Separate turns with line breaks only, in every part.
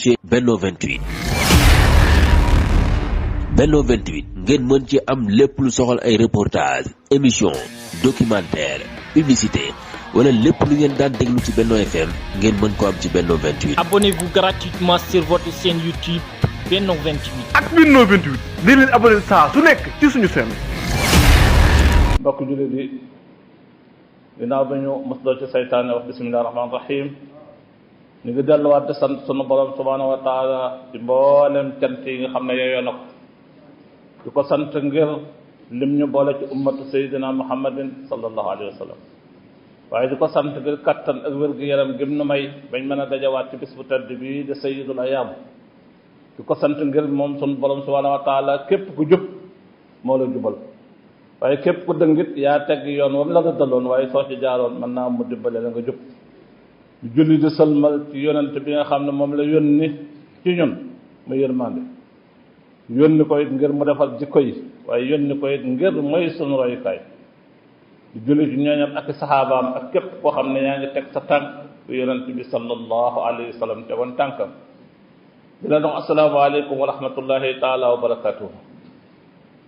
ci Benno 28. Benno 28 ngeen mën ci am lépp lu soxal ay reportage émission documentaire publicité wala lépp lu ngeen daan déglu ci Benno FM ngeen mën ko am ci Benno 28.
Abonnez-vous gratuitement sur votre chaîne YouTube Benno 28.
ak Benno 28 di leen abonné saa su nekk ci suñu chaîne.
mbokk jullit yi ginnaaw ba ñu musdoo ci saytaane wax bismillahi rahmaani rahim ñu ngi delluwaat di sant sunu borom subhaanahu wa taala ci mboolem cant yi nga xam ne yeyoo na ko di ko sant ngir lim ñu boole ci ummatu sayyidina muhammadin sallallahu alayhi wa sallam waaye di ko sant ngir kattan ak wér-gu-yaram gim nu may bañ mën a dajawaat ci bis bu tedd bii de sayyidul ayaam di ko sant ngir moom sunu borom subhaanahu wa taala képp ku jub moo la jubal waaye képp ku dëngit yaa teg yoon wam la nga daloon waaye soo ci jaaroon mën naa mu dimbale la nga jub julli di sëlmal ci yonent bi nga xam ne moom la yónni ci ñun mu yërmande yónni ko it ngir mu defal jikko yi waaye yónni ko it ngir mooy sunu royukaay di julli ci ñooñam ak saxaabaam ak képp koo xam ne yaa ngi teg sa tànk bu yonent bi sallallahu alayhi wa sallam tegoon tànkam di la dox assalaamu aleykum wa rahmatullahi taala wa barakatuhu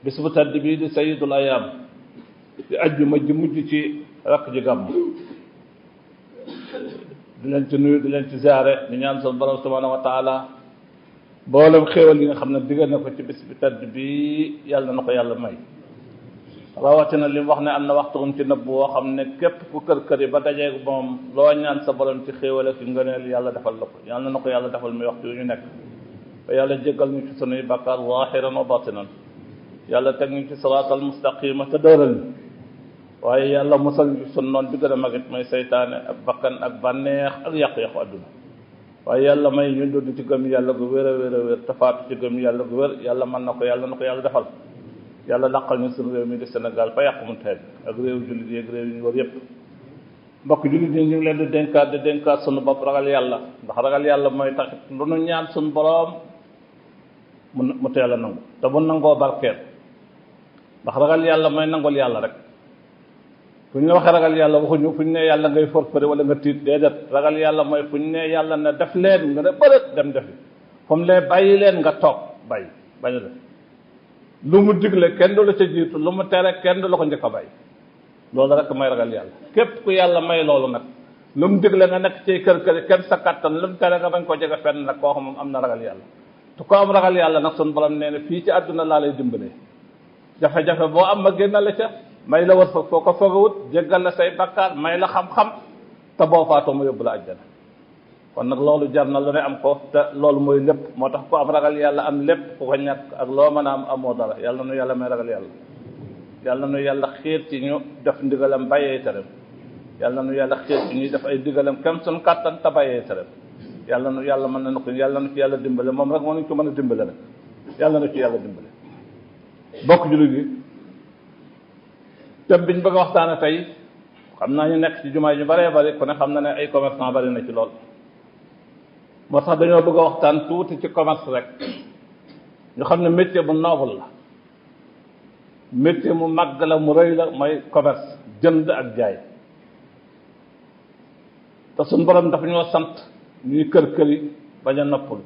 bis bu tedd bii di sayyidul ayaam di ajjuma ji mujj ci rakk ji gàmm di leen ci nuyu di leen ci ziare di ñaan sunu borom subhanahu wa taala boolem xéewal yi nga xam ne diggal na ko ci bis bi tedd bi yàlla na ko yàlla may rawatina li mu wax ne am na waxtu ci nëbb woo xam ne képp ku kër yi ba dajeeg moom loo ñaan sa borom ci xéewal ak ci ngëneel yàlla defal la ko yàlla na ko yàlla defal muy waxtu yu ñu nekk ba yàlla jéggal ñu ci sunuy bàkkaar zaahiran wa batinan yàlla teg ñu ci siraatal mustaqima te dëral ñu waaye yàlla musal ñu sun noon bi gën a magit mooy seytaane ak bakkan ak bànneex ak yàq-yàqu adduna waaye yàlla may ñu dund ci gëm yàlla gu wér a wér a wér tafaatu ci gëm yàlla gu wér yàlla mën na ko yàlla defal yàlla laqal ñu suñu réew mi di Sénégal fa yàq mu teeb ak réew jullit yi ak réew yi ñu war yépp mbokk jullit yi ñu ngi leen di dénkaat suñu bopp ragal yàlla ndax ragal yàlla mooy taxit lu nu ñaan suñu boroom mu teel a nangu te bu nangoo barkeel ndax ragal yàlla mooy nangul yàlla rek fu ñu la waxee ragal yàlla waxuñu fu ñu ne yàlla ngay forfëre wala nga tiit déedéet ragal yàlla mooy fu ñu ne yàlla ne def leen nga ne bërët dem defi fu mu lee bàyyi leen nga toog bàyyi bañ a def lu mu digle kenn du la ca jiitu lu mu tere kenn du la ko njëkk a bàyyi loolu rek mooy ragal yàlla képp ku yàlla may loolu nag lu mu digle nga nekk ci kër kenn sa kattan lu mu tere nga bañ ko jege fenn nag koo xam moom am na ragal yàlla te ko am ragal yàlla nag sunu borom nee na fii ci àdduna laa lay dimbalee jafe-jafe boo am ma génn la ca may la war fa foo ko foogawut jéggal la say bakkaar may la xam-xam te boo faatoo mu yóbbu la àjjana kon nag loolu jar na lu ne am ko te loolu mooy lépp moo tax ku am ragal yàlla am lépp ku ko ñàkk ak loo mën a am amoo dara yàlla nu yàlla may ragal yàlla yàlla nu yàlla xiir ci ñu def ndigalam bàyyee tereem yàlla nu yàlla xiir ci ñuy def ay ndigalam kem suñu kàttan te bàyyee tereem yàlla nu yàlla mën na ko yàlla nu ci yàlla dimbale moom rek moo nañu ko mën a dimbale rek yàlla nu ci yàlla dimbale bokk jullit yi thème biñ bëgg a waxtaane tey xam naa ñu nekk ci jumaa yu bëree bëri ku ne xam na ne ay commerçant bëri na ci lool moo tax dañoo bëgg a waxtaan tuuti ci commerce rek ñu xam ne métier bu noble la métier mu màgg la mu rëy la mooy commerce jënd ak jaay te suñ borom dafa ñoo sant ñuy kër yi bañ a noppalu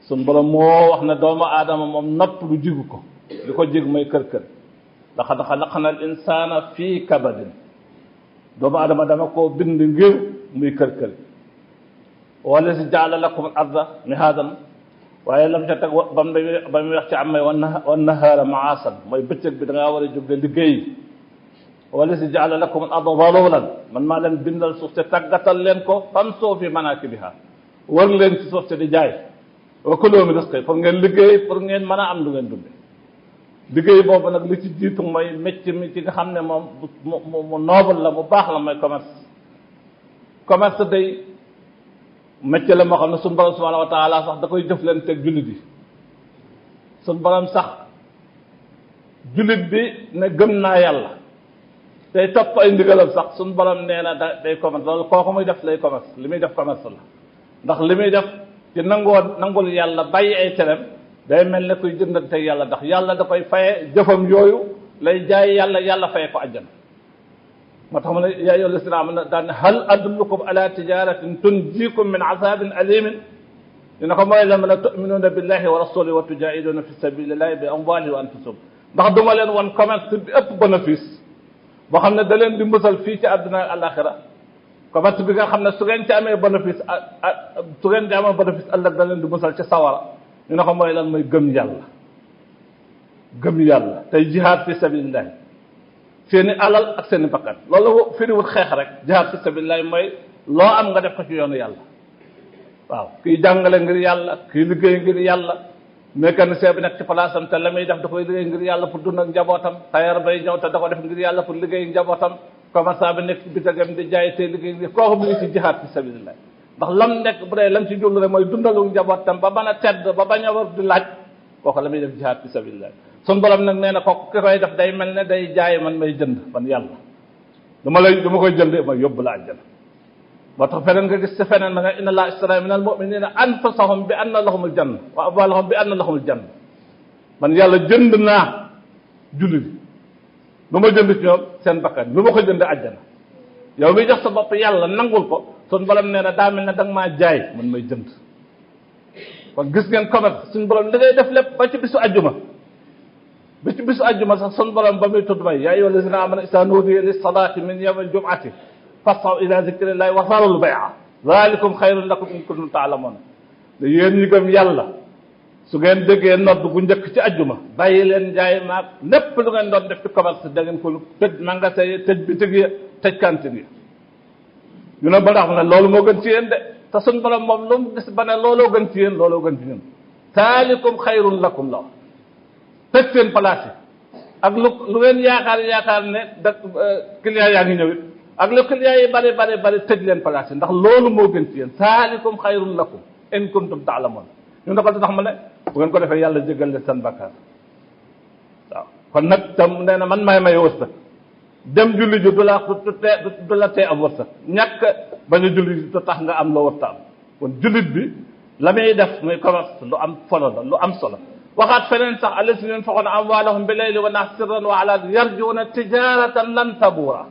suñ borom moo wax ne doomu aadama moom noppalu jigu ko li ko jig mooy kër laqad xalaqna al insana fii kabadin doomu aadama dama koo bind ngir muy kër wala si jaala lakum al arda mihaadan waaye lam ca teg ba muy wax ci am may wan nahaara maasan mooy bëccëg bi da ngaa war a jóg de liggéey wala si jaala lakum al arda zalulan man maa leen bindal suuf te tàggatal leen ko famsuu fi manaakibihaa war leen ci suuf te di jaay wa kuluu min rizqihi pour ngeen liggéey pour ngeen mën a am lu ngeen dunde liggéey boobu nag li ci jiitu mooy métier mi ci nga xam ne moom mu noble la mu baax la mooy commerce day métier la moo xam ne suñu borom subhanahu wa taala sax da koy jëflanteeg jullit yi suñu borom sax jullit bi ne gëm naa yàlla tey topp ay ndigalam sax suñu borom nee na day commerce loolu kooku muy def lay commerce li muy def commerce la ndax li muy def ci nangul yàlla bàyyi ay tereem day mel ne kuy jëndante yàlla ndax yàlla da koy faye jëfam yooyu lay jaay yàlla faye ko àjjana moo tax mu ne yaa ayyuha llazina amanu daan hal adullukum ala tijaratin tunjikum min azabin alimin dina ko mooy la mën a tuminuna billahi wa rasulihi wa tujahiduna fi sabilillahi bi amwalihi wa anfusikum ndax duma leen wan commerce bi ëpp bénéfice boo xam ne da leen di musal fii ci àdduna ak àllaaxira commerce bi nga xam ne su ngeen ci amee bénéfice su ngeen ci amee bénéfice ëllëg da leen di musal ci sawara ñu ne ko mooy lan mooy gëm yàlla tey jihaad fi sabilillahi seeni alal ak seeni bakkan loolu firiwut xeex rek jihaad fi sabilillahi mooy loo am nga def ko ci yoonu yàlla waaw kii jàngale ngir yàlla kii liggéey ngir yàlla mécanicien bi nekk ci place am te la muy def da koy liggéey ngir yàlla pour dund ak njabootam tailleur bay ñëw te da ko def ngir yàlla pour liggéey njabootam commerçant bi nekk ci bitagam di jaay te liggéey ngir kooku mu ngi ci jihaad fi sabilillah ndax lam nekk bu dee lam ci jublu rek mooy dundalu njabootam ba mën a tedd ba bañ a war di laaj kooku la muy def jihaad fi sabilillah sun borom nag nee na kooku ki koy def day mel ne day jaay man may jënd man yàlla dama koy jënd ma yóbbu la àjjana moo tax feneen nga gis ci feneen ma nga inna allaha ishtara min al mu'minina anfusahum bi anna lahumul janna wa amwalahum bi anna lahumul janna man yàlla jënd naa jullit lu ma jënd ci ñoom seen bakkan lu ma ko jënd àjjana yow mi jox sa bopp yàlla nangul ko suñ borom nee na daa mel ne da nga maa jaay man may jënd kon gis ngeen commerce suñ borom li ngay def lépp ba ci bisu àjjuma sax suñ borom ba muy tudd may yaa ayyuha allazina amanu izaa nuudiya lis salaati min yawmil jum'ati fas'aw ila zikrillahi wa zarul bay'a zalikum xayrun lakum in kuntum ta'lamun da yéen ñi gëm yàlla su ngeen déggee nodd gu njëkk ci ajjuma bàyyi leen njaay maag lépp lu ngeen doon def ci commerce da ngeen ko tëj magasin yi tëj bitig yi tëj cantine yi ñu ne ba ndax ne loolu moo gën ci yéen de te suñ borom moom lu mu gis ba ne looloo gën ci yéen looloo gën ci ñun zalikum xayrun lakum la tëj seen place yi ak lu ngeen yaakaar ne da client yaa ngi ñëw it ak lu client yi bari tëj leen place yi ndax loolu moo gën ci yéen zalikum xayrun lakum in kuntum ta'lamun ñu ne ko tax ma ne bu ngeen ko defee yàlla jégal leen seen bakkaar waaw kon nag tam nee na man maay may wërsëg dem julli ji du la tee am wërsëg ñàkk bañ a julli ji du tax nga am loo wërta am kon jullit bi la muy def muy commerce lu am solo la lu am solo waxaat feneen sax allazina yunfiquna amwalahum bi layli wa nahari sirran wa alaaniyatan yarjuuna tijaratan lan tabuura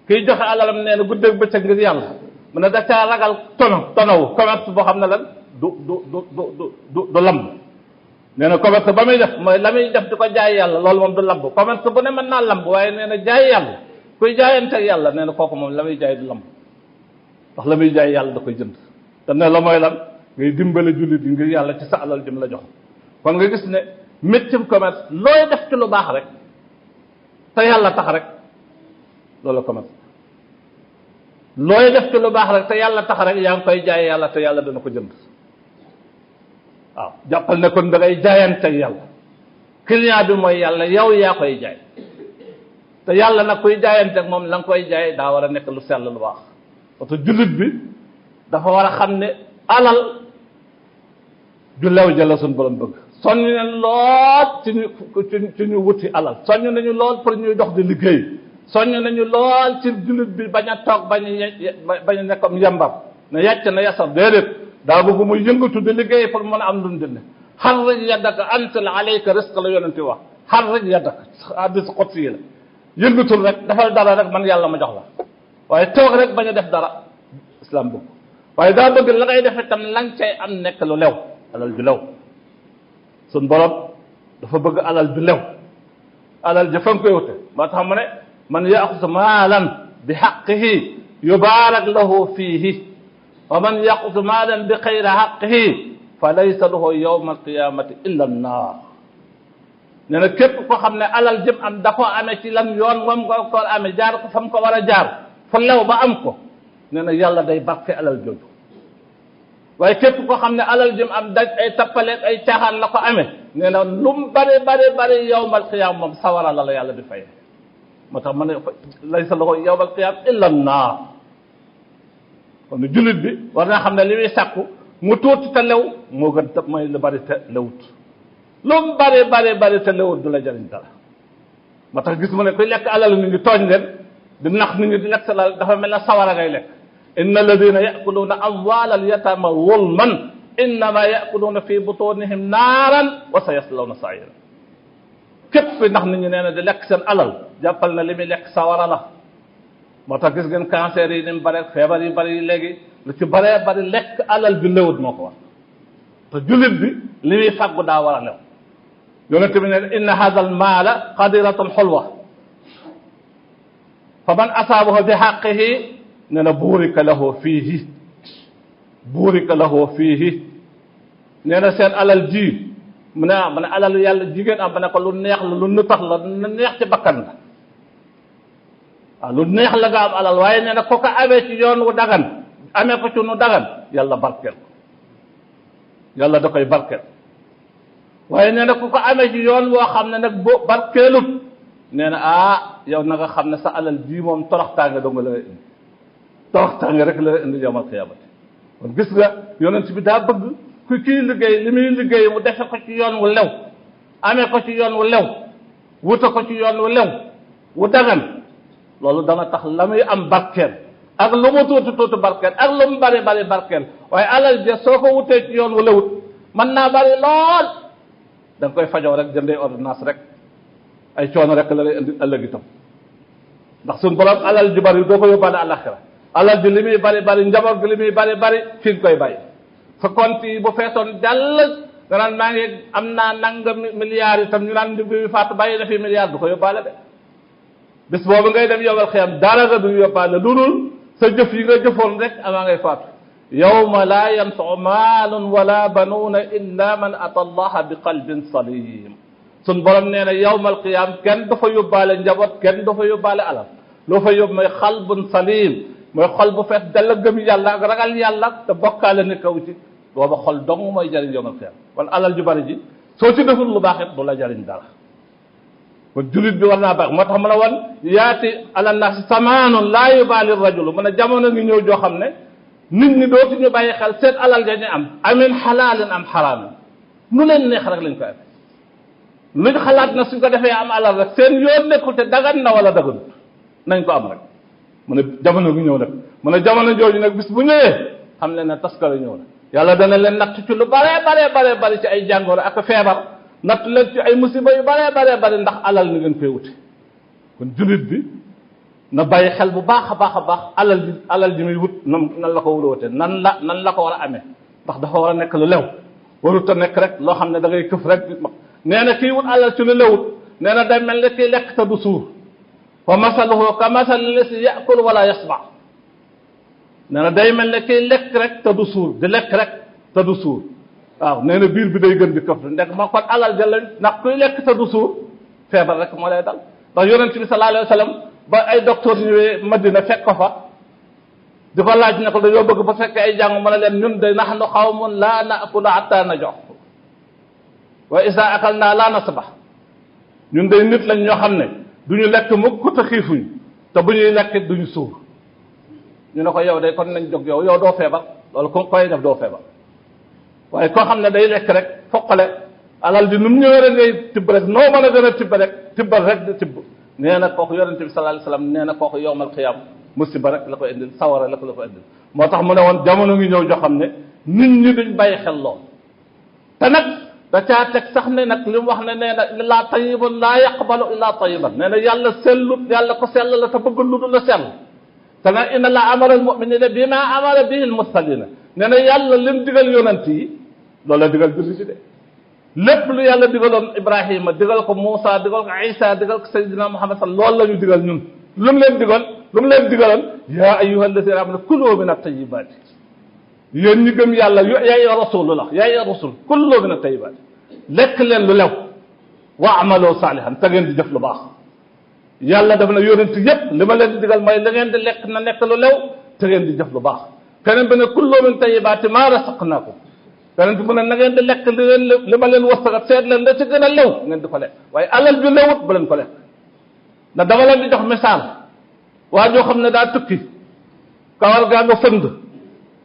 kiy joxe alalam nee na guddeeg bëccëg ngir yàlla mu ne da caa ragal tonawu commerce boo xam ne lan du lamb nee na commerce ba muy def mooy la muy def di ko jaay yàlla loolu moom du lamb commerce bu ne mën naa lamb waaye nee na jaay yàlla kuy jaayante ak yàlla nee na kooku moom la muy jaay du lamb ndax la muy jaay yàlla da koy jënd te ne la mooy lan ngay dimbale jullit yi ngir yàlla ci sa alal jëm la jox kon nga gis ne métier commerce looy def ci lu baax rek te yàlla tax rek loolu commerce looy def ci lu baax rek te yàlla tax rek yaa ngi koy jaay yàlla te yàlla dana ko jënd waaw jàppal ne kon da ngay jaayante ak yàlla client bi mooy yàlla yow yaa koy jaay te yàlla nag kuy jaayante ak moom la nga koy jaay daa war a nekk lu sell lu baax parce que jullit bi dafa war a xam ne alal ju lew jëla suñu borom bëgg soññ nañ lool ci ñu wuti alal soññ nañu lool pour ñuy dox di liggéey soññ nañu lool ci jullit bi bañ a toog bañ a nekkom yembar ne yàcc na yasar déedéet daa bëgg muy yëngatu di liggéey pour mën a am lu mu dindi xarrij yaddaka antal alayka rizq la yonente wax xarrij yaddaka hadiis qudsi la yëngatul rek defal dara rek man yàlla ma jox la waaye toog rek bañ a def dara islam bëgg waaye daa bëgg la ngay def itam lañ cay am nekk lu lew alal ju lew suñ borom dafa bëgg alal ju lew alal ja fa nga koy wute moo tax mu ne man yaxus maalan bi xaqihi yubaarak lahu fiihi wa man yaxus maalan bi xayri xaqihi fa laysa lahu yawma alqiyamati illa annaar nee na képp ko xam ne alal jëm am dafa amee ci lan yoon moom nga ko amee jaar ko fa mu ko war a jaar fa lew ba am ko nee na yàlla day barke alal jooju waaye képp ko xam ne alal jëm am daj ay tappaleeg ay caaxaan la ko amee nee na lu mu bari yawmal qiyaam moom sawara la yàlla di fay moo tax ma ne laysa lahu yawmal qiyaam illa naar kon jullit bi war naa xam ne li muy sàkku mu tuuti te lew moo gën tëb mooy lu bari te lewut lu mu bari te lewut du la jëriñ dara moo tax gis mu ne kuy lekk alal nit ñi tooñ leen di nax nit ñi di lekk sa alal dafa mel ne sawara ngay lekk inna alladina yakuluuna amwaala alyatama zulman innama yakuluuna fi butunihim naaran wa sa yaslawna saira képp fi ndax nit ñi nee na di lekk seen alal jàppal na li muy lekk sawara la moo tax gis ngeen cancer yi ni mu bare feebar yi bari yi léegi lu ci baree bari lekk alal bi lewut moo ko wax te jullit bi li muy fàggu daa war a lew yonente bi ne inna hadha al maala qadiratun xulwa fa man asaabahu bi xaqihi ne na buurika lahu fiihi nee na seen alal ji mu ne ma ne alal yàlla jigéen am ba ne ko lu neex la lu nutax la lu neex ci bakkan la waaw lu neex la nga am alal waaye nee na ko ko amee ci yoon wu dagan amee ko ci nu dagan yàlla barkeel ko yàlla da koy barkeel waaye nee na ku ko amee ci yoon woo xam ne nag boo barkeelut nee na yow na nga xam ne sa alal ji moom toroxtaange dong la lay indi toroxtaange rek la lay indi yawmal qiyaamati kon gis nga yonent bi daa bëgg ku kii liggéey li muy liggéey mu defe ko ci yoon wu lew amee ko ci yoon wu lew wuta ko ci yoon wu lew wu dagan loolu dana tax la muy am barkeel ak lu mu tuuti barkeel ak lu mu bari barkeel waaye alal ja soo ko wutee ci yoon wu lewut mën naa bari lool da nga koy fajoo rek jëndee ordonnance rek ay coono rek la lay indi ëllëg itam ndax suñ borom alal ji bari doo ko yóbbaale àllaxira alal ji li muy bari njaboot gi li muy bari fi nga koy bàyyi sa compte yi bu feesoon jàll nga naan maa ngi am naa nangam milliards itam ñu naan bi faatu bàyyi na fi milliards du ko yóbbaale de bis boobu ngay dem yowal xiyam dara nga du yóbbaale lu dul sa jëf yi nga jëfoon rek amaa ngay faatu yawma laa yanfau maalun wala banuuna illa man ata allaha bi qalbin salim sun borom nee na yawmal qiyam kenn dafa yóbbaale njaboot kenn dafa yóbbaale alal loo fa yóbbu mooy xalbun salim mooy xol bu fees dala gëm yàlla ak ragal yàlla te bokkaale ne kaw ci booba xol dong mooy jariñ yawmal qiyam kon alal ju bari ji soo ci deful lu baax it du la jariñ dara kon julit bi war naa baax moo tax mën a wan yaati ala naasi samaanun laa yubaali rajulu mën a jamono ngi ñëw joo xam ne nit ñi dootuñu bàyyi xel seen alal ja ñu am amin xalaalin am xaraamin nu leen neex rek lañ ko amee luñ xalaat na suñ ko defee am alal rek seen yoon nekkul te dagan na wala daganut nañ ko am rek mu ne jamono gi ñëw nag mu ne jamono jooju nag bis bu ñëwee xam leen ne taskare ñëw na yàlla dana leen natt ci lu bare ci ay jàngoro ak feebar natt leen ci ay musiba yu bare ndax alal ni ngeen koy wuti kon jullit bi na bàyyi xel bu baax a baax alal ji muy wut nan la ko war a wute nan la ko war a amee ndax dafa war a nekk lu lew warut a nekk rek loo xam ne da ngay këf rek nee na kii wut alal ci lu lewut nee na day mel ne kii lekk te du suur wa masaluhu ka masali lasi yakul wala yasba nee na day mel ne kii lekk rek te du suur di lekk rek te du suur waaw nee na biir bi day gën di këf ndek ma kon alal ja lañ ndax kuy lekk te du suur feebar rek moo lay dal ndax yonent bi sallallahu alayhi wa sallam ba ay docteur ñëwee Madina fekk ko fa di ko laaj ne ko dañoo bëgg ba fekkee ay jàng mën a leen ñun de nahnu qawmun laa naakulu hatta najox wa isa akalna laa nasbax ñun de nit lañ ñoo xam ne duñu lekk mukk te xiifuñ te bu ñuy lekk duñu suur ñu ne ko yow de kon nañ jóg yow doo feebar loolu ko koy def doo feebar waaye koo xam ne day lekk rek foqale alal di nu mu ñëwee rek ngay tibb rek noo mën a gën a tibb rek tibbal rek di tibb nee na kooku yonente bi sallallahu alayhi wasallam nee na kooku yowmal qiyam musiba rek la ko indil sawara rek la ko indil moo tax mu ne woon jamono ngi ñëw joo xam ne nit ñi duñ bàyyi xel lool te nag da caa teg sax ne nag li mu wax ne nee na illaa tayyibun laa yaqbalu illaa tayyiban nee na yàlla sellut yàlla ko sell la te bëggul lu dul la sell te nag inna la amara al mu'minina bima amara bihi al mursalina nee na yàlla lim digal yonent yi loolu la digal julli ci de lépp lu yàlla digaloon Ibrahima digal ko Moussa digal ko Isa digal ko Seydina Muhammad loolu la ñu digal ñun lu mu leen digaloon yaa ayyuha alladina amanu kulu min at-tayyibati yéen ñi gëm yàlla yaa rasulullah yaa rasul kulu min at-tayyibati lekk leen lu lew wa amalu salihan te ngeen di def lu baax yàlla daf na yonent yépp li ma leen di digal mooy la ngeen di lekk na nekk lu lew te ngeen di def lu baax keneen bi ne kulu min tayyibati ma rasaqnakum keneen bi mu ne na ngeen di lekk li ma leen wërsëgat seet leen da ci gën a lew ngeen di ko lekk waaye alal bi lewut bu leen ko lekk ndax dama leen di jox misaal waa joo xam ne daa tukki kawar gaa nga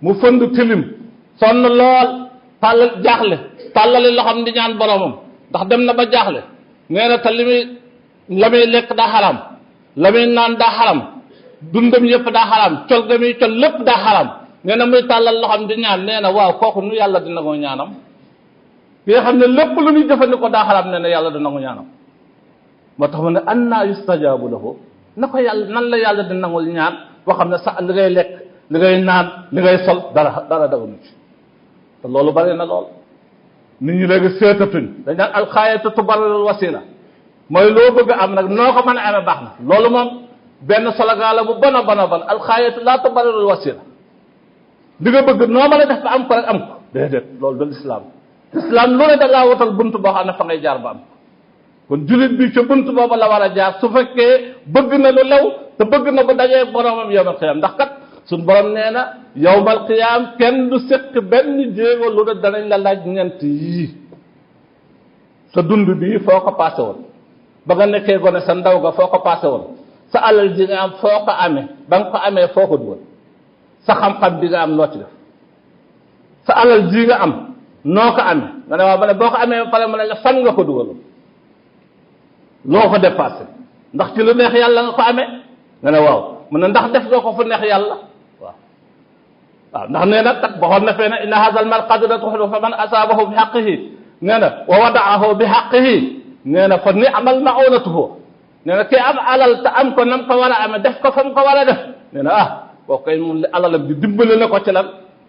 mu fënd tilim sonn lool jaaxle tàllali loxam di ñaan boromam ndax dem na ba jaaxle nee na te la muy lekk daa xaram la muy naan daa xaram dundam yëpp daa xaram col ga muy col lépp daa xaram nee na muy tàllal loxam di ñaan nee na waaw kooku nu yàlla dina ko ñaanam ki nga xam ne lépp lu ñuy jëfandikoo daa xaram nee na yàlla dina ko ñaanam moo tax mu ne anna yustajabu lahu na ko yàlla nan la yàlla di nangul ñaan boo xam ne sax li ngay lekk li ngay naan li ngay sol dara daganu ci te loolu bari na lool nit ñi léegi seetatuñ dañ naan alxaayatu tubarrirul wasila mooy loo bëgg am nag noo ko mën a amee baax na loolu moom benn slogan la bu bon a bon alxaayatu laa tubarrirul wasila li nga bëgg noo mën a def ba am ko rek am ko déedéet loolu du lislaam lu ne da laa wutal bunt boo xam ne fa ngay jaar ba am ko kon jullit bi ca bunt booba la war a jaar su fekkee bëgg na lu lew te bëgg na bu dajee boromam yowmal qiyaam ndax kat suñ borom nee na yowmal qiyaam kenn du séq benn jéego lu ne danañ la laaj ñeent yii sa dund bii foo ko passé woon ba nga nekkee gone sa ndaw ga foo ko passé woon sa alal ji nga am foo ko amee ba nga ko amee foo ko dugal sa xam-xam bi nga am noo ci def sa alal ji nga am noo ko amee nga ne waaw ba ne boo ko amee ba pare mu ne la fan nga ko dugal loo ko dépassé ndax ci lu neex yàlla nga ko amee nga ne waaw mu ne ndax def nga ko fu neex yàlla waaw ndax nee na kat waxoon na fee ne inna hadha al mal qadratu fa man asaabahu bi haqqihi nee na wa wadaahu bi haqqihi nee na fa ni'mal ma'unatuhu nee na kii am alal te am ko nam ko war a amee def ko fa mu ko war a def nee na boo koy mun alalam bi dimbale na ko ci lan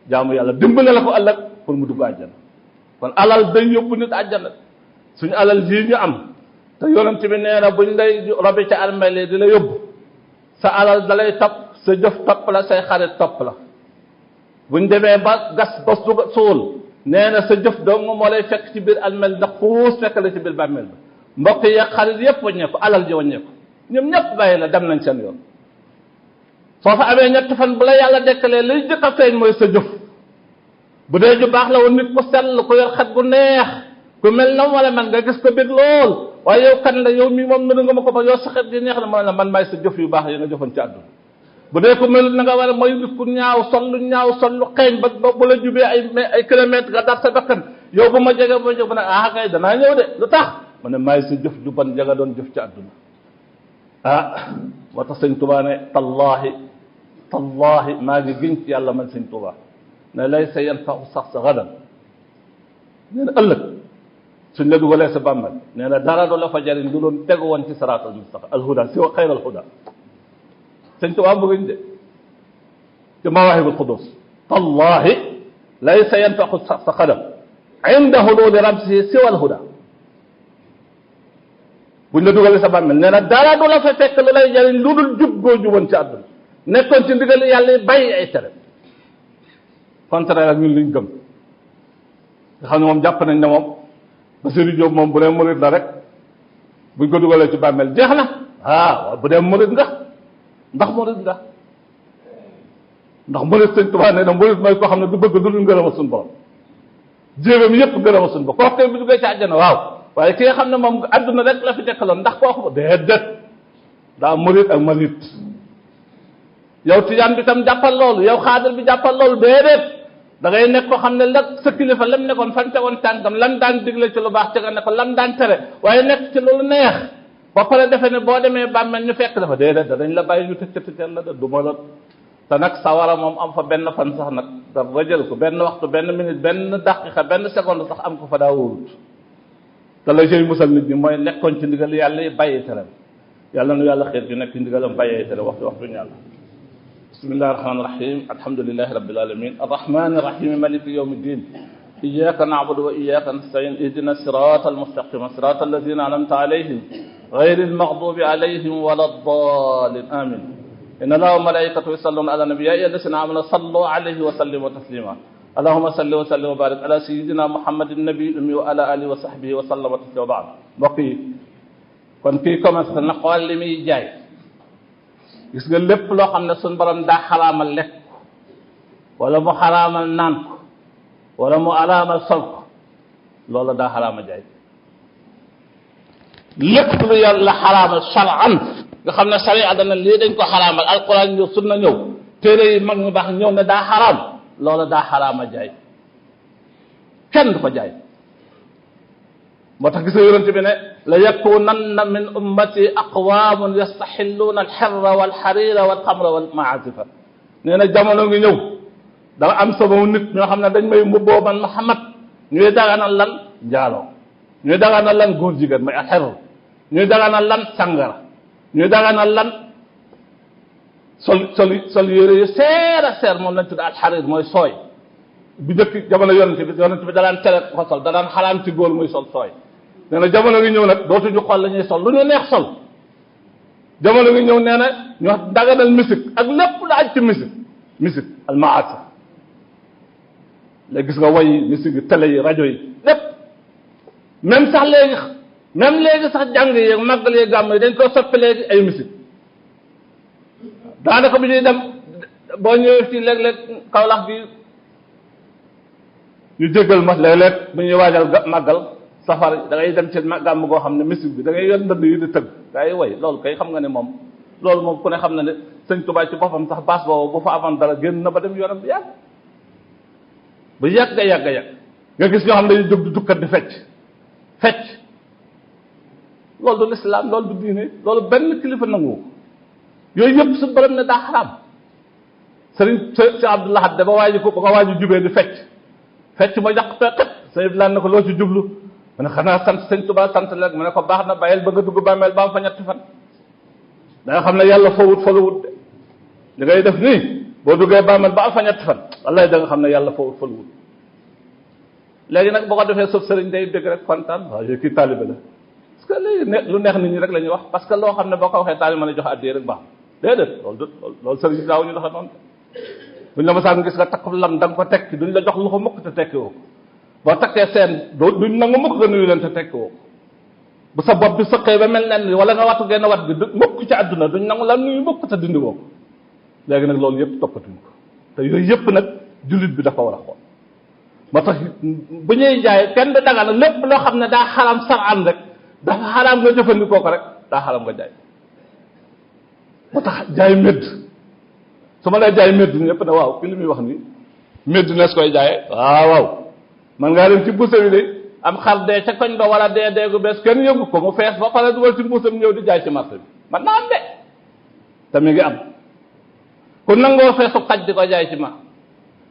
jaamu yàlla dimbale la ko ëllëg pour mu dugg àjjana kon alal day yóbbu nit àjjana suñu alal jii ñu am te yonent bi nee na buñ lay robi ca armeel di la yóbbu sa alal da lay topp sa jëf topp la say xarit topp la buñ demee ba gas ba suul nee na sa jëf dong moo lay fekk ci biir armeel ndax fuus fekk la ci biir bàmmeel ba mbokk yi xarit yépp wàññeeku alal ji wàññeeku ñoom ñëpp bàyyi la dem nañ seen yoon soo fa amee ñetti fan bu la yàlla dekkalee lay jëkk a feeñ mooy sa jëf bu dee ju baax la woon nit ku sell ku yor xet gu neex ku mel na wala man nga gis ko bég lool waaye yow kan la yow mii moom nënu nga ma ko ba yow sa xet gi neex na ma la man maay sa jëf yu baax yi nga jëfoon ci àdduna bu dee ko mel na nga war a mooy nit ku ñaaw sol lu xeeñ ba bu la jubee ay kilomètres nga dar sa bakkan yow bu ma jege ba jóg ba ne kay danaa ñëw de lu tax ma ne maay sa jëf ju ban ja nga doon jëf ci àdduna moo tax sëñ Tuubaa ne tallahi maa ngi giñ ci yàlla man sëñ Tuubaa ne lay sa yanfa'u sax sa gadan nee na ëllëg suñ la dugalee sa bàmmeel nee na dara du la fa jariñ lu doon tegu woon ci siraatal mustaqim alhuda si wa xayral huda sëñ Tuubaa bëgguñ de ci mawaahibul qudus tallahi lay sa yanfa'u sax sa gadan inda hululi ramsihi siwa alhuda buñ la dugalee sa bàmmeel nee na dara du la fa fekk lu lay jariñ lu dul jub goo juboon ci àdduna nekkoon ci ndigal yàlla yi bàyyi ay tere contraire ak ñun liñ gëm nga xam ne moom jàpp nañ ne moom Bassirou Diop moom bu dee murid la rek buñ ko dugalee ci bàmmeel jeex na waaw bu dee murid nga ndax murid sëñ Tuubaa nee na murid mooy koo xam ne du bëgg du dul ngërëma suñu borom jéegam yépp ngërëma suñu borom kooku tey bu duggee ci àjjana waaw waaye ki nga xam ne moom adduna rek la fi dekkaloon ndax kooku déedéet daa murid ak malit yow tijaan bi tam jàppal loolu yow xaadir bi jàppal loolu déedéet da ngay nekk ko xam ne la sa kilifa lam nekkoon fan tegoon tànkam lan daan digle ci lu baax ca nga ne ko lam daan tere waaye nekk ci loolu neex ba pare defe ne boo demee bàmmeel ñu fekk dafa déedéet danañ la bàyyi ñu tëccatëccal la du ma la te nag sawara moom am fa benn fan sax nag da rajël ko benn waxtu benn minute benn daqiqa benn seconde sax am ko fa daa wóorut te la jëy musal nit ñi mooy nekkoon ci ndigal yàlla yi bàyyi tere yàlla nu yàlla xeet gi nekk ci ndigalam bàyyi tere waxtu ñàlla bismillahi rahmaani rahim alhamdulilahi rabbil alamin arrahmani rahim maliki yawmi ddin iyyaka na'budu wa iyyaka nasta'in ihdina sirata almustaqima sirata alladhina an'amta alayhim غير المغضوب عليهم ولا الضالين آمين إن الله وملائكته يصلون على النبي يا أيها الذين آمنوا صلوا عليه وسلموا تسليما اللهم صل وسلم وبارك على سيدنا محمد النبي الأمي وعلى آله وصحبه وسلم تسليما وبعد mbokk yi kon kii commencé na xool li muy jaay gis nga lépp loo xam ne suñu borom daa xaraamal lekk wala mu xaraamal naan ko wala mu araamal sol ko loolu daa xaraama jaay lépp lu yàlla xaraamal shar'an nga xam ne sharia dana lii dañ ko xaraamal alquran ñëw sunna ñëw téere yi mag ñu baax ñëw ne daa xaraam loolu daa xaraama jaay kenn du ko jaay moo tax gis nga yonent bi ne la yakunanna min ummati aqwamun yastaxilluuna alxirra walxarira walxamra walmaazifa nee na jamono ngi ñëw dama am sama nit ñoo xam ne dañ may mbubboo man Muhammad ñuy daganal lan njaaloo ñuy daganal lan góor jigéen may alxirr ñuy daganal lan sangara ñuy daganal lan sol yére yu seer a seer moom lañ tudd alxarir mooy sooy bu njëkk jamono yonent bi da daan tere ko sol da daan xaraam ci góor muy sol sooy nee na jamono ngi ñëw nag dootuñu xool la ñuy sol lu ñu neex sol jamono ngi ñëw nee na ñu daganal musique ak lépp lu aj ci musique almaasa léegi gis nga way musique yi télé yi rajo yi lépp même léegi sax jàng yi màggal yi gàmm yi dañ koo soppi léegi ay musique daanaka bi ñuy dem boo ñëwee fii léeg-léeg Kaolack bi ñu jéggal ma léeg-léeg bu ñuy waajal màggal safar da ngay dem ci gàmm goo xam ne musique bi da ngay yor ndënd yi di tëgg day way loolu kay xam nga ne moom loolu moom ku ne xam na ne sëñ Tuubaa ci boppam sax baas boobu bu fa avant dara génn na ba dem yoonam bi yàgg ba yàgg nga gis ñoo xam ne dañuy jóg di dukkat di fecc loolu du lislaam loolu du diine loolu benn kilifa nangu yooyu yëpp su borom ne daa xaraam sëriñ si Abdou Lahad ba ko waaju jubee di fecc ma yàq peqet sëñ bi laan na ko loo ci jublu mu ne xanaa sant sëñ Tuubaa sant leen mu ne ko baax na bàyyil ba nga dugg bàmmeel ba am fa ñetti fan da nga xam ne yàlla fawut faluwut de li ngay def nii boo duggee bàmmeel ba am fa ñetti fan wallaay da nga xam ne yàlla fawut faluwut léegi nag boo ko defee suuf sëriñ day dégg rek kontaan waaw yooyu kii taalibe la parce que léegi lu neex nit ñi rek la ñuy wax parce que loo xam ne boo ko waxee taalibe mën a jox addiyee rek baax déedéet loolu sëriñ daaw ñu doxe noonu buñ la masaan gis nga takk lam da nga ko tekki duñ la jox lu ko mukk te tekki woo ko boo takkee seen duñ nangu mukk nga nuyu leen te tekki woo ko bu sa bopp bi sëqee ba mel nen wala nga wattu genn wat bi mukk ci àdduna duñ nangu la nuyu mukk te dindi woo ko léegi nag loolu yëpp toppatuñ ko te yooyu yëpp nag jullit bi dafa war a xool moo tax bu ñuy jaay kenn du dagana lépp loo xam ne daa xaram saraan rek dafa xaraam nga jëfandikoo ko rek daa xaram nga jaay moo tax jaay médd su ma lay jaay médd ñëpp ne waaw ki li muy wax nii médd nees koy jaayee waaw man ngaa dem ci buuse bi de am xar dee ca koñ ba wala dee gu bees kenn yëngu ko mu fees ba pare dugal ci mbuusam ñëw di jaay ci marché bi man naa am de te mi ngi am ku nangoo feesu xaj di ko jaay ci ma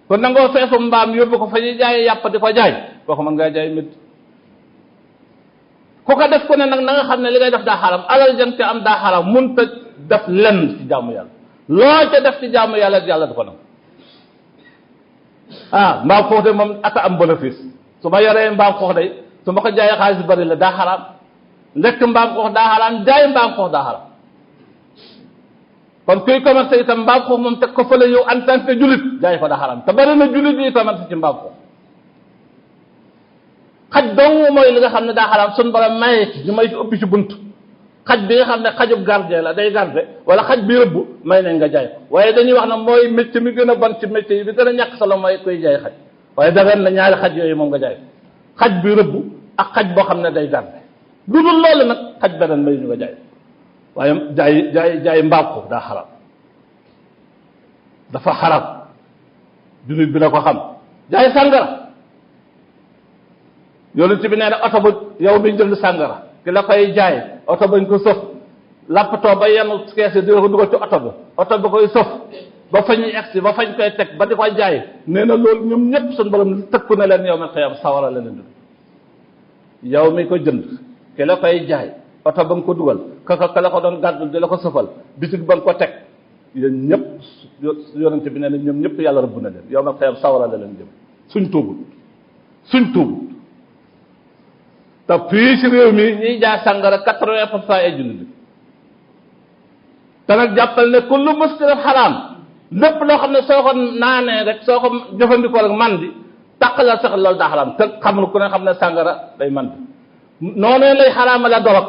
ku nangoo feesu mbaam yóbbu ko fa ñuy jaay yàpp di ko jaay kooku mën ngaa jaay médd ku ko def ku ne nag na nga xam ne li ngay def daa xaram alal jëm te am daa xaram mun ta def lenn ci jaamu yàlla loo ca def ci jaamu yàlla du ko nangu mbaam xuux de moom aka am bénéfice su ma yoree mbaam xuux de su ma ko jaayee xaalis bari la daa xaraam lekk mbaam xuux daa xaraam jaay mbaam xuux daa xaraam kon kuy commerce itam mbaam xuux moom teg ko fële yow en tant que jullit jaay ko daa xaraam te bari na jullit yi commerce ci mbaam xuux xaj dong mooy li nga xam ne daa xaraam suñu borom maye ci ñu may ci ubbi ci bunt xaj bi nga xam ne xajub gardien la day garde wala xaj bi rëbb may nañ nga jaay ko waaye dañuy wax ne mooy métier mi gën a bon ci métier yi bi gën a ñàkk solo mooy koy jaay xaj waaye dagan na ñaari xaj yooyu moom nga jaay ko xaj bi rëbb ak xaj boo xam ne day garde lu dul loolu nag xaj beneen may ñu nga jaay waaye jaay mbaam ko daa xaraam dafa xaraam jullit bi na ko xam jaay sàngara yonent bi nee na oto ba yow mi jënd sàngara ki la koy jaay oto bañ ko sof lappatoo ba yenn kees yi di ko dugal ci oto ba koy sof ba fañ egsi ba fañ koy teg ba di ko jaay nee na loolu ñoom ñëpp suñu borom tëkku na leen yow ma xëyam sawara la leen yow mi ko jënd ki la koy jaay oto ba nga ko dugal ka la ko doon gàddu di la ko sofal bitig ba nga ko teg yéen ñëpp yonent bi nee na ñoom ñëpp yàlla rëbb na leen yow ma xëyam sawara la leen jëm suñ tuubut te fii ci réew mi ñuy jaay sàngara 80% ay jullit te nag jàppal ne kullu muskirin xaraam lépp loo xam ne soo ko naanee rek soo ko jëfandikoo rek man di taqalal sax loolu daa xaraam te xamul ku ne xam ne sàngara day man di noonu lay xaraamale dorog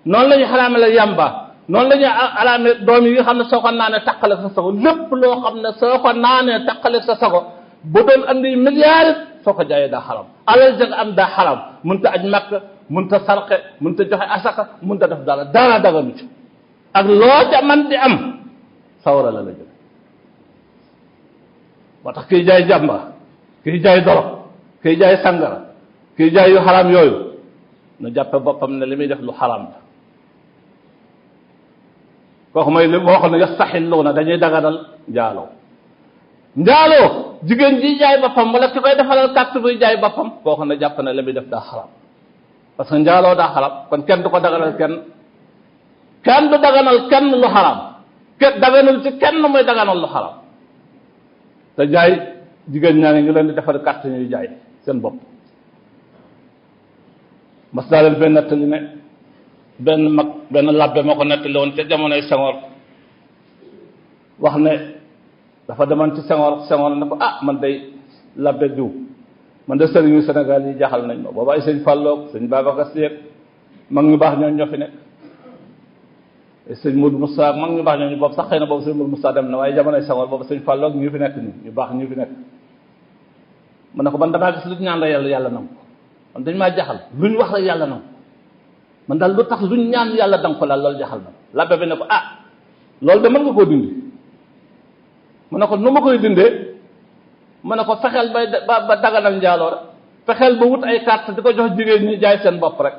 noonu la ñuy xaraamale yamba noonu la ñuy xaraame doom yi nga xam ne soo ko naanee taqale sa sago lépp loo xam ne soo ko naanee taqale sa sago bu doon andi milliards soo ko jaayee daa xaram alal jëg am daa xaram mënta aj makk mënta sarxe mënta joxe asaka mënta def dara daganu ci ak loo ca man di am sawara la jël moo tax kiy jaay jàmba kiy jaay dorog kiy jaay sangara kiy jaay yu xaram yooyu na jàppe boppam ne li muy def lu xaram la kooku mooy li moo xam ne yastaxilluuna dañuy daganal njaaloo jigéen ji jaay boppam wala ki koy defalal carte buy jaay boppam koo xam ne jàpp na la muy def daa xaram parce que njaaloo daa xaram kon kenn du ko daganal kenn du daganal kenn lu xaram daganul ci kenn muy daganal lu xaram te jaay jigéen ñaa ngi leen di defar carte ñuy jaay seen bopp. mas naa leen fee nettali ne benn labbe moo ko nettali woon ca jamonoy Senghor wax ne dafa demoon ci Senghor ne ko man day labbe diw man de sëriñu Sénégal yi jaaxal nañ ma booba ay sëñ Falloog sëñ Babacar Sy mag ñu baax ñooñu ñoo fi nekk sëñ Modou Moussa mag ñu baax ñooñu boobu sax xëy na boobu sëñ Modou Moussa dem na waaye jamonoy Senghor boobu sëñ Falloog ñu fi nekk nii ñu baax ñu fi nekk mu ne ko man damaa gis lu ñu ñaan la yàlla nangu ko man dañ maa jaxal lu ñu wax rek yàlla nangu man daal lu tax lu ñu ñaan yàlla danga ko laal loolu jaxal na labbe bi ne ko loolu de mën nga koo dindi mu ne ko nu ma koy dindee mu ne ko fexeel ba daganal njaaloo rek fexeel ba wut ay carte di ko jox jigéen ñi jaay seen bopp rek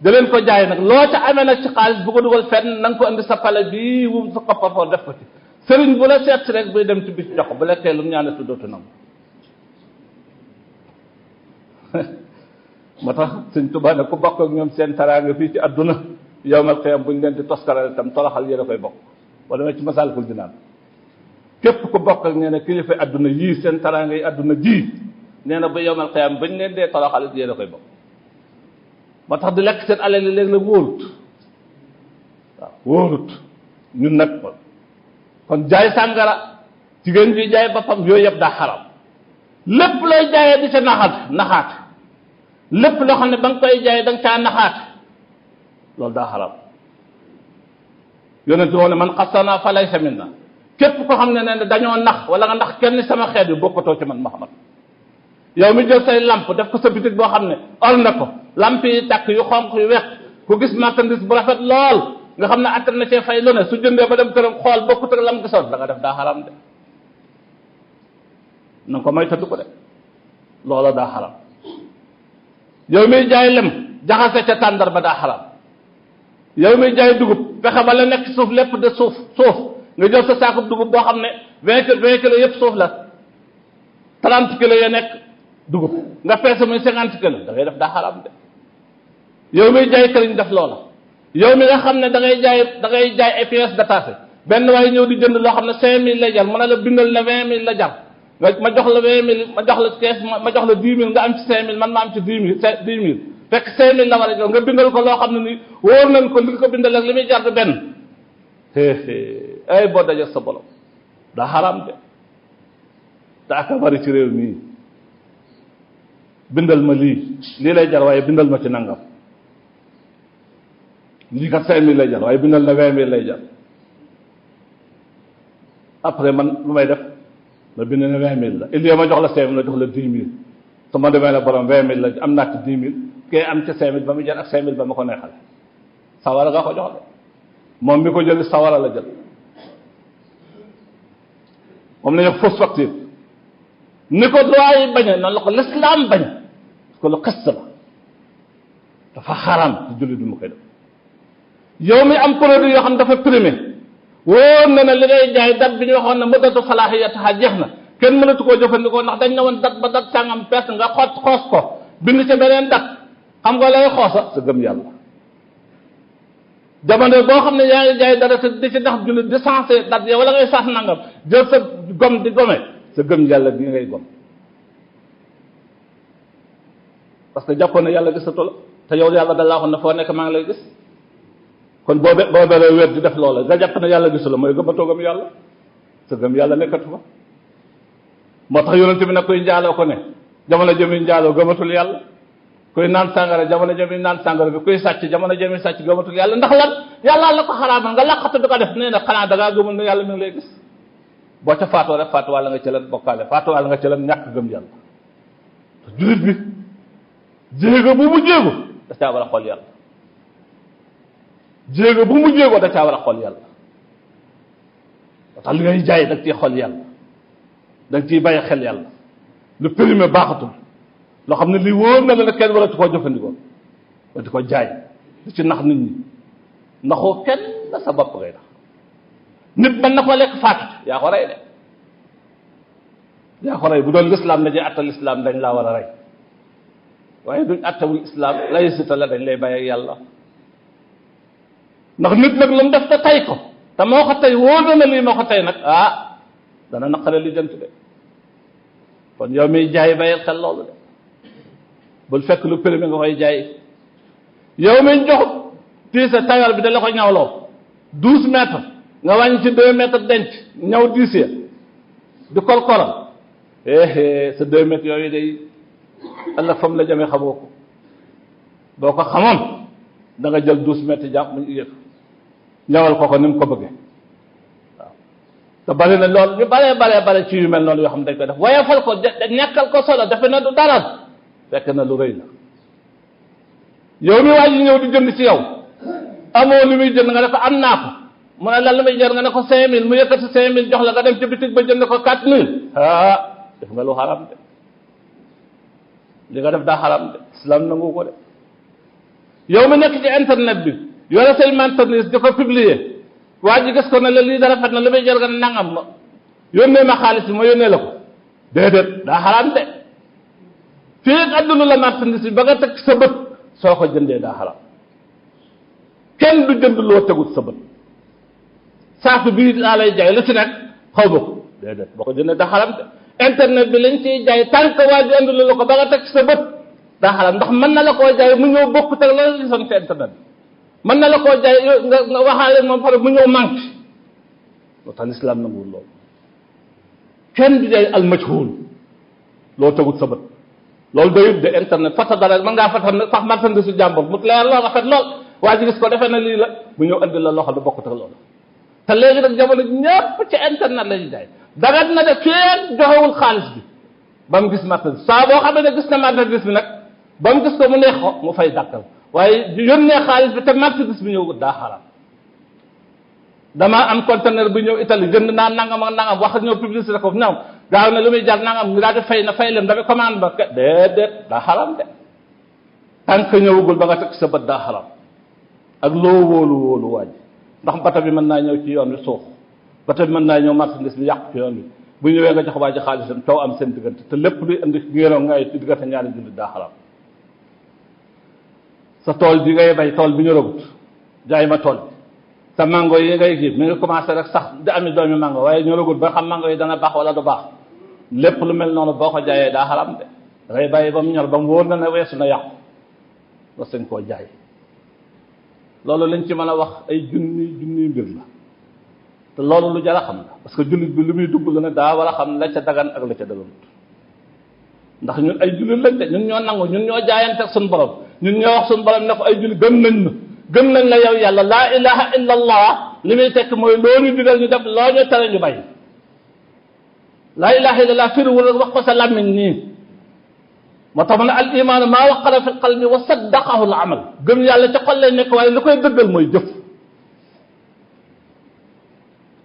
da leen ko jaay nag loo ca amee nag ci xaalis bu ko dugal fenn na nga ko indi sa pale bii wum sa kopparfoor def ko ci sëriñ bu la seet si rek buy dem ci bis jox bu lekkee lu mu ñaane su dootu nangu moo tax sëñ Tuubaa ne ku bokk ak ñoom seen taraanga fii ci adduna yawmal qiyaam buñ leen di toskaral itam toroxal yéen a koy bokk wala ma ci Masaalikul Jinaan képp ku bokk ak nee na kilifa adduna yii seen taraanga yi adduna ji nee na ba yawmal qiyaam bañ leen dee toroxal yéen a koy bokk moo tax di lekk seen alal yi léegi la wóorut waaw wóorut ñun nag kon jaay sàngara jigéen bi jaay boppam yooyu yëpp daa xaram lépp looy jaayee di ca naxaate lépp loo xam ne ba nga koy jaay da nga caa naxaate loolu daa xaram yonent bi ne man xasana fa laysa minna képp ko xam ne ne dañoo nax wala nga nax kenn sama xeet bi bokkatoo ci man Muhammad yow mi jël say lamp def ko sa bitig boo xam ne or na ko lamp yi tàkk yu xonq yu weex ku gis marchandise bu rafet lool nga xam ne attan na cee fay lu ne su jëndee ba dem këram xool bokkut ak lam gisoon da nga def daa xaram de na nga ko may tëdd ko de loola daa xaram yow miy jaay lem jaxase ca tàndar ba daa xaram yow miy jaay dugub fexe ba la nekk suuf lépp de suuf nga jël sa saakub dugub boo xam ne 20 kilos yëpp suuf la 30 kilos ya nekk dugub nga peese muy 50 kilos da ngay def daa xaram de yow miy jaay këriñ def loola yow mi nga xam ne da ngay jaay ay pièces détachées benn waaye ñëw di jënd loo xam ne 5000 lay jar mën na la bindal ne 20000 la jar ma jox la 20000 ma jox la kees ma jox la 10 000 nga am ci 5000 man ma am ci 10 000 fekk 5000 la war a jox nga bindal ko loo xam ne ni wóor nañ ko li nga ko bindal ak li muy jar du benn ay boo daje sa borom daa xaram de te aka bari ci réew mii bindal ma lii lay jar waaye bindal ma ci nangam lii kat 5000 lay jar waaye bindal na 20000 lay jar après man lu may def ma bind na 20000 la il ma jox la 5000 la jox la 10 000 su ma demee la borom 20000 la am naa ci 10 000 kee am ci 5000 ba mu jar ak 5000 ba ma ko neexale sawara nga ko jox de moom mi ko jël sawara la jël moom la ñu fausse facture ni ko droit yi bañe noonu la ko l'islam bañ parce que lu xest la dafa xaram ci jullit bi mu koy def yow mi am produit yoo xam dafa primé wóor na ne li ngay jaay date bi ñu waxoon ne muddatu salahiyataha jeex na kenn mënatu koo jëfandikoo ndax dañ ne woon date ba date sàngam perte nga xoos ko bind ci beneen date xam nga lay xoosa sa gëm yàlla jamono boo xam ne yaa ngi jaay dara te di ci ndax jullit di sensé date yow wala ngay sax nangam jël sa gom di gome sa gëm yàlla gi ngay gom parce que jàppoon na yàlla gisatu la te yow yàlla da laa waxoon ne foo nekk maa ngi lay gis kon boo beree wér di def loola nga jàpp ne yàlla gisu la mooy gëmbatoo gëm yàlla sa gëm yàlla nekkatu fa moo tax yonent bi nag koy njaaloo ko ne jamono jëmi njaaloo gëmatul yàlla kuy naan sàngara jamono jëmi naan sàngara bi kuy sàcc jamono jëmi sàcc gëmatul yàlla ndax lan yàlla la ko xaraamal nga laqatu di ko def nee na xanaa da ngaa gëmul ne yàlla mi ngi lay gis boo ca faatoo rek faatu wàlla nga ca leen bokkaale faatu wàlla nga ca leen ñàkk gëm yàlla te jullit bi jéego bu mu jéego da caa war a xool yàlla jéego bu mu jéego da caa war a xool yàlla tax li ngay jaay da nga ciy xool yàlla da nga ciy bàyyi xel yàlla lu périmé baaxatul loo xam ne lii wóor na la kenn waratu koo jëfandikoo ba di ko jaay di ci nax nit ñi naxoo kenn sa bopp ngay nax nit mën na ko lekk faatu yaa ko rey de yaa ko rey bu doon lislaam dañuy attal lislaam dañ laa war a rey waaye duñ attawul islam laïcité la dañ lay bàyyi ak yàlla ndax nit nag lu mu def te tay ko te moo ko tey wóor na lii moo ko tey nag dana naqare li jënt de kon yow miy jaay bàyyil xel loolu de bul fekk lu périmé nga koy jaay yow mi jox tiise tailleur bi da la ko ñawloo 12 mètres nga wàññi ci 2 mètres denc ñaw 10 ya di kolkoral sa 2 mètres yooyu day ëllëg fam la jamee xamoo ko boo ko xamoon da nga jël 12 mètres jàpp mu yëg ñawal ko ni mu ko bëggee waaw te bari na loolu ñu bare ci yu mel noonu yoo xam ne dañ koy def woyofal ko ñàkkal ko solo defe na du dara fekk na lu rëy la yow mi waa ji ñëw di jënd ci yow amoo lu muy jënd nga ne ko am naa ko mu ne lan lu muy jënd nga ne ko 5000 mu yëkkati 5000 jox la nga dem ci bitig ba jënd ko 4000 def nga lu xaram de li nga def daa xaram de islam nangu ko de yow mi nekk ci internet bi yore say marchandise di ko publier waa ji gis ko ne la lii dara rafet na lu muy jël nga ne nangam ma yónnee ma xaalis bi ma yónnee la ko déedéet daa xaram de fii ak adduna la marchandise bi ba nga teg sa bët soo ko jëndee daa xaram kenn du jënd loo tegut sa bët saako bii laa lay jaay la ci nekk xaw ma ko déedéet boo ko jëndee daa xaram de internet bi lañ ciy jaay tant que waa ji andulu la ko ba nga teg sa bët daa xaram ndax mën na la koo jaay mu ñëw bokk teg la gisoon ci internet bi mën na la koo jaay nga waxaale moom pare mu ñëw manqué loo tax lislaam nanguwul loolu kenn du jaay al majhul loo tegut sa bët loolu doyut de internet fata dara mën ngaa fata sax marchandise su jàmbur mu leer lool rafet lool waa ji gis ko defee na lii la mu ñëw andi la loxo da bokk teg loolu te léegi nag jamono ñëpp ci internet la ñuy jaay dagat na de kenn joxewul xaalis bi ba mu gis marchandise saa boo xam ne gis na marchandise bi nag ba mu gis ko mu neex ko mu fay dàkkal waaye yónnee xaalis bi te marchandise bi ñëw daa xaram damaa am conteneur bi ñëw Italie jënd naa nangam ak nangam wax ñëw publicité ko ñëw gaaw na lu muy jar nangam mu daal di fay na fay leen dafay commande ba déedéet daa xaram de tant que ñëwagul ba nga teg sa bët daa xaram ak loo wóolu waaj ndax bata bi mën naa ñëw ci yoon wi suux bata bi mën naa ñëw marchandise bi yàqu ci yoon wi bu ñëwee nga jox waa ji xaalisam coow am seen diggante te lépp luy indi ngéeroo ngay ci diggante ñaari jullit daa xaram sa tool bi ngay bay tool bi ñu rëgut jaay ma tool bi sa mango yi ngay gi mi ngi commencé rek sax di ami doomi mango waaye ñu rëgut ba xam mango yi dana baax wala du baax lépp lu mel noonu boo ko jaayee daa xaram de da ngay bàyyi ba mu ñor ba mu wóor na ne weesu na yàqu nga sañ koo jaay loolu lañ ci mën a wax ay junni mbir la te loolu lu jar a xam la parce que jullit bi lu muy dugg la ne daa war a xam la ca dagan ak la ca daganut ndax ñun ay jullit lañ de ñun ñoo nangu ñun ñoo jaayante ak suñu borom ñun ñoo wax suñu borom ne ko ay jullit gëm nañ la yow yàlla laa ilaha illa allah li muy tekk mooy loo ñu digal ñu def loo ñu tere ñu bàyyi laa ilaha illa allah firiwul wax ko sa làmmiñ nii moo tax mu ne al imaanu maa waqara fi qalbi wa saddaqahu al amal gëm yàlla ca xol lay nekk waaye lu koy dëggal mooy jëf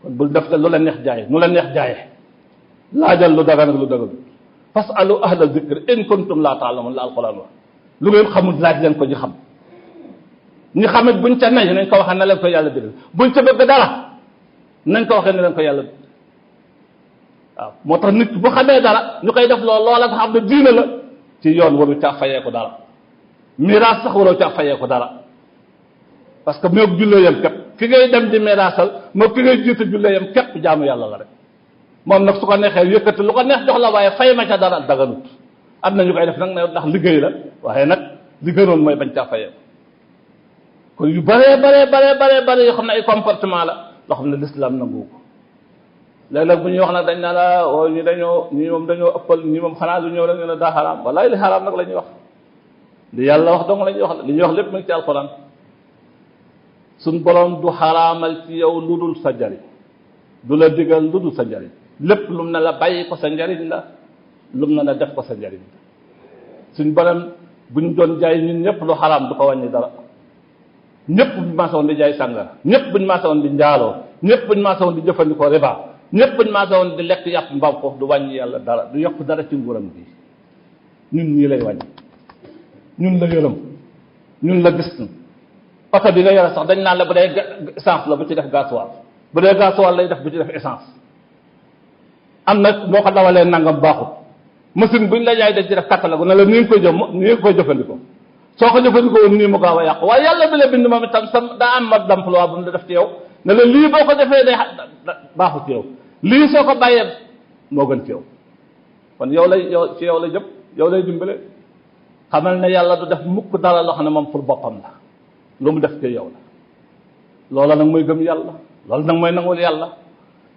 kon bul def lu la neex jaaye nu la neex jaaye laajal lu dagan ak lu dagan fasalu ahla zikr in kuntum laa taalamun la alquran wax lu ngeen xamul laaj leen ko ñu xam ñi xamit buñ ca nay nañ ko waxee na leen ko yàlla digal buñ ca bëgg dara nañ ko waxee ne leen ko yàlla waaw moo tax nit bu xamee dara ñu koy def loola nga xam ne diine la ci yoon waru caa fayee ko dara miraas sax waroo caa fayee ko dara parce que moo jullee yam képp ki ngay dem di miraasal moo ki ngay jiite jullee yam képp jaamu yàlla la rek moom nag su ko neexee yëkkati lu ko neex jox la waaye fay ma ca dara daganut am na ñu koy def nag ne ndax liggéey la waaye nag li gënoon mooy bañ caa fayee kon yu bare yoo xam ne ay comportement la loo xam ne l'islam nangu ko léeg-léeg bu ñuy wax nag dañ naa la o ñi moom dañoo ëppal ñi moom xanaa lu ñëw rek ñu ne daa xaraam wallaay li xaraam nag la ñuy wax li yàlla wax dong la ñuy wax li ñuy wax lépp mu ngi ci alxuraan suñ borom du xaraamal ci yow lu dul sa njariñ du la digal lu dul sa njariñ lépp lum na la bàyyi ko sa njariñ la lum na la def ko sa njariñ la suñ borom buñ doon jaay ñun ñëpp lu xaraam du ko wàññi dara ñëpp buñ maasoon di jaay sàngara ñëpp buñ maasoon di njaaloo ñëpp buñ maasoon di jëfandikoo riba ñëpp buñ maasoon di lekk yàpp mbaam foofu du wàññi yàlla dara du yokk dara ci nguuram bi ñun ñii lay wàññi ñun la yërëm ñun la gis oto bi nga yore sax dañ naan la bu dee essence la bu ci def gasoil bu dee gasoil lay def bu ci def essence am na boo ko dawalee nangam baaxut machine buñ la jaay dañ ci def catalogue na la ni nga koy jëm ni nga koy jëfandikoo soo ko jëfandikoo woon nii mu gaaw a yàqu waaye yàlla bi la bind moom itam daa am mode d'emploi bu mu la def ci yow ne la lii boo ko defee day baaxu ci yow lii soo ko bàyyee moo gën ci yow kon yow ci yow la jëm yow lay dimbale xamal ne yàlla du def mukk dara loo xam ne moom pour boppam la lu mu def ci yow la loola nag mooy gëm yàlla loolu nag mooy nangul yàlla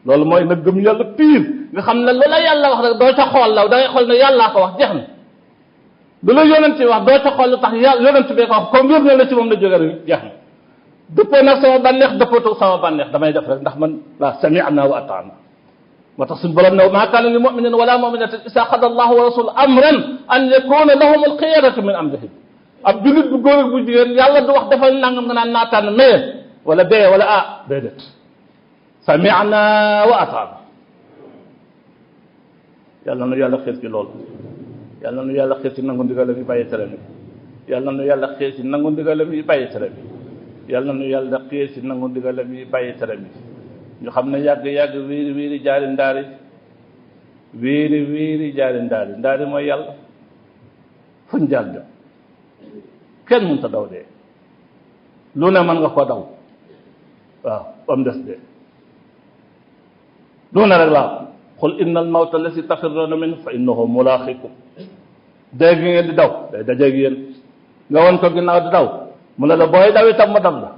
loolu mooy nag gëm yàlla pire nga xam ne lu la yàlla wax rek doo ca xool la da ngay xool ne yàllaa ko wax jeex na lu la yonent wax doo ca xool lu tax yonent bee ko wax comme wér na la ci moom la jóge rek jeex na dëppoo nag sama bànneex dëppootu sama bànneex damay def rek ndax man la sami'na wa ata'na moo tax suñu borom ne maa kaana li mu'minin wala mu'minatin isa qada allahu wa rasuluhu amran an yakuna lahum al-khiyaratu min amrihim ab julit bu góor ak bu jigéen yàlla du wax defal nangam nga naan naataan mais wala bee wala déedéet sami'na wa ata'na yàlla nu yàlla xiir ci loolu yàlla nu yàlla xiir ci nangu ndigalam yi bàyyi tere mi yàlla nu yàlla xiir ci nangu ndigalam yi bàyyi tere mi yàlla nu yàlla xiir ci nangu ndigalam yi bàyyi tere mi ñu xam ne yàgg wiiri wiiri jaari ndaari wiiri wiiri jaari ndaari mooy yàlla fuñ jaar dem kenn mënut a daw dee lu ne mën nga ko daw waaw ba mu des dee lu ne rek laa qul inna al mawta allati tafirruuna minhu fa innahu mulaaqikum dee gi ngeen di daw day dajeeg yéen nga won ko ginnaaw di daw mu ne la booy daw itam ma dam la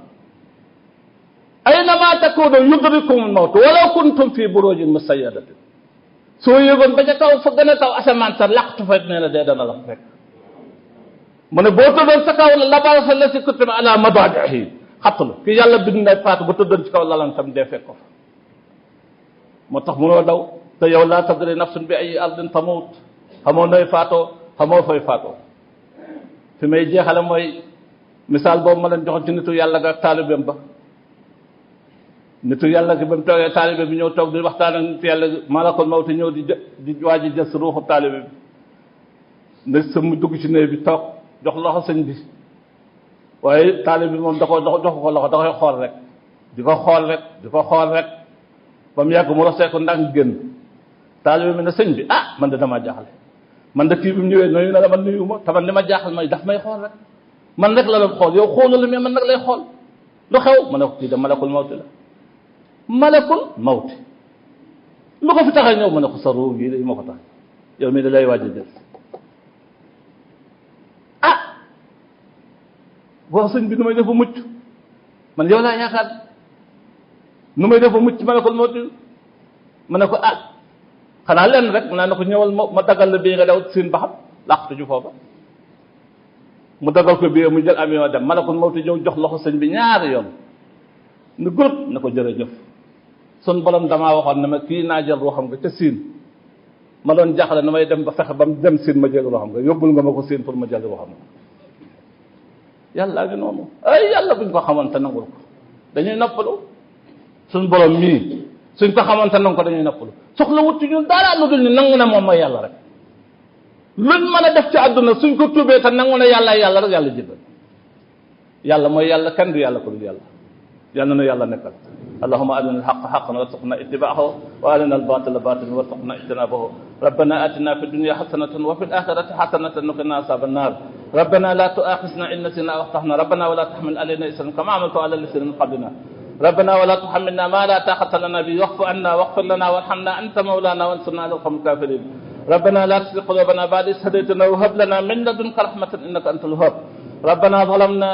aynama takunu yudrikum al mawt walaw kuntum fi burujin musayyadatin soo yëgoon ba ca kaw fa gën a kaw asamaan sa laqtu fa nee na dee dana la fekk mu ne boo tëddoon sa kaw la barasa la si kutiba ala madajihi xattlu ki yàlla bind na faatu bu tëddoon ci kaw lalan tam dee fekk ko fa moo tax mënoo daw te yow laa tadri nafsun bi ay ardin tamut xamoo nooy faatoo xamoo fay faatoo fi may jeexale mooy misaal boobu ma leen joxoon ci nitu yàlla ga ak taalibeem ba nitu yàlla gi ba mu toogee taalibe bi ñëw toog di waxtaan ak nitu yàlla malakul mawti ñëw di waaj jël si ruuxu taalibe bi ne sa mu dugg ci néeg bi toog jox loxo sëñ bi waaye taalibe bi moom da ko jox ko loxo da koy xool rek di ko xool rek ba mu yàgg mu rosee ko ndànk génn taalibe bi ne sëñ bi man de damaa jaaxle man de kii bi mu ñëwee nuyu na la man nuyu ma te man li ma jaaxal may daf may xool rek man rek la doon xool yow xoolul mais man nag lay xool lu xew ma ne ko kii de malakul mawti la malakul mawti lu ko fi tax a ñëw ma ne ko sa ruu gi day moo ko tax yow mii da lay waaj a jël boo sëñ bi nu may def ba mucc man yow laa yaakaar nu may def ba mucc malakul mawti ma ne ko xanaa lenn rek mu naa ne ko ñëwal ma daggal la bii nga daw siin ba xam làqtu ju foofa mu daggal ko bii mu jël avion dem malakul mawti ñëw jox loxo sëñ bi ñaari yoon nu góor na ko jërëjëf sun borom damaa waxoon ne ma kii naa jël ruuxam nga ca siin ma doon jaaxle nu may dem ba fexe ba mu dem siin ma jël ruuxam nga yóbbul nga ma ko siin pour ma jël ruuxam nga yàlla gi noonu ay yàlla buñ ko xamoon te nangul ko dañuy noppalu suñ borom mii suñ ko xamoon te nangu ko dañuy noppalu soxla wutti ñun dara lu dul ni nangu ne moom mooy yàlla rek luñ mën a def ci àdduna suñ ko tuubee te nangu ne yàlla rek yàlla jéggal yàlla mooy yàlla kenn du yàlla ko dul yàlla yàlla na yàlla nekkal allahumma arina alhaqqa haqqan warzuqna ittiba'ahu wa arina albatila batilan warzuqna ijtinabahu rabbana atina fid dunya hasanatan wa fil akhirati hasanatan wa qina adhaban nar rabbana la tu'akhidhna in nasina aw akhtana rabbana wa la tahmil alayna isran kama hamaltahu ala alladhina min qablina ربنا ولا تحملنا ما لا طاقة لنا به واعف عنا واغفر لنا وارحمنا أنت مولانا وانصرنا على القوم الكافرين ربنا لا تزغ قلوبنا بعد إذ هديتنا وهب لنا من لدنك رحمة إنك أنت الوهاب ربنا ظلمنا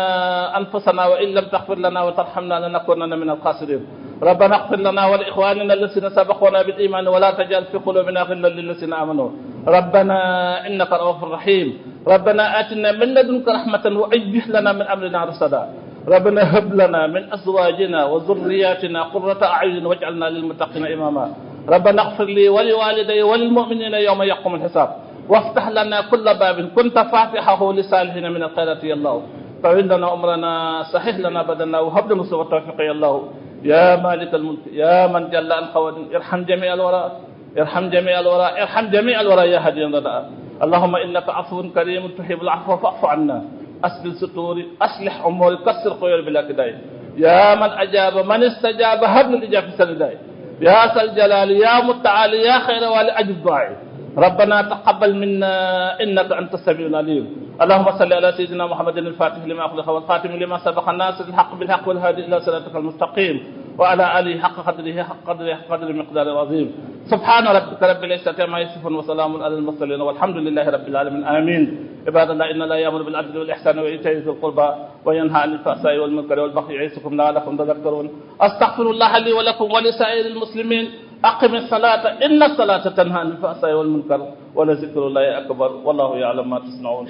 أنفسنا وإن لم تغفر لنا وترحمنا لنكونن من الخاسرين ربنا اغفر لنا ولإخواننا الذين سبقونا بالإيمان ولا تجعل في قلوبنا غلا للذين آمنوا ربنا إنك رؤوف رحيم ربنا آتنا من لدنك رحمة وهيئ لنا من أمرنا رشدا ربنا هب لنا من أزواجنا وذرياتنا قرة أعين واجعلنا للمتقين إماما ربنا اغفر لي ولوالدي وللمؤمنين يوم يقوم الحساب وافتح لنا كل باب كنت فاتحه لصالحين من الخيرات يا الله طول لنا عمرنا صحح لنا بدنا وهب لنا سوء التوفيق يا الله يا مالك الملك يا من جل عن خوادم ارحم جميع الوراء ارحم جميع الوراء ارحم جميع الوراء يا هادي الرداء اللهم إنك عفو كريم تحب العفو فاعف عنا أسبل ستوري أصلح أموري كسر قيور بلا كداي يا من أجاب من استجاب هب من الإجابة سنداي يا ذا الجلال يا متعالي يا خير والي أجب دعائي ربنا تقبل منا إنك أنت السميع العليم اللهم صل على سيدنا محمد الفاتح لما أخلق والخاتم لما سبق الناس الحق بالحق والهادي إلى صراطك المستقيم وعلى آله حق قدره مقدار عظيم سبحان ربك رب العزة عما يصفون وسلام على المرسلين والحمد لله رب العالمين آمين عباد الله إن الله يأمر بالعدل والإحسان وإيتاء ذي القربى وينهى عن الفحشاء والمنكر والبغي يعظكم لعلكم تذكرون أستغفر الله لي ولكم ولسائر المسلمين أقم الصلاة إن الصلاة تنهى عن الفحشاء والمنكر ولذكر الله أكبر والله يعلم ما تصنعون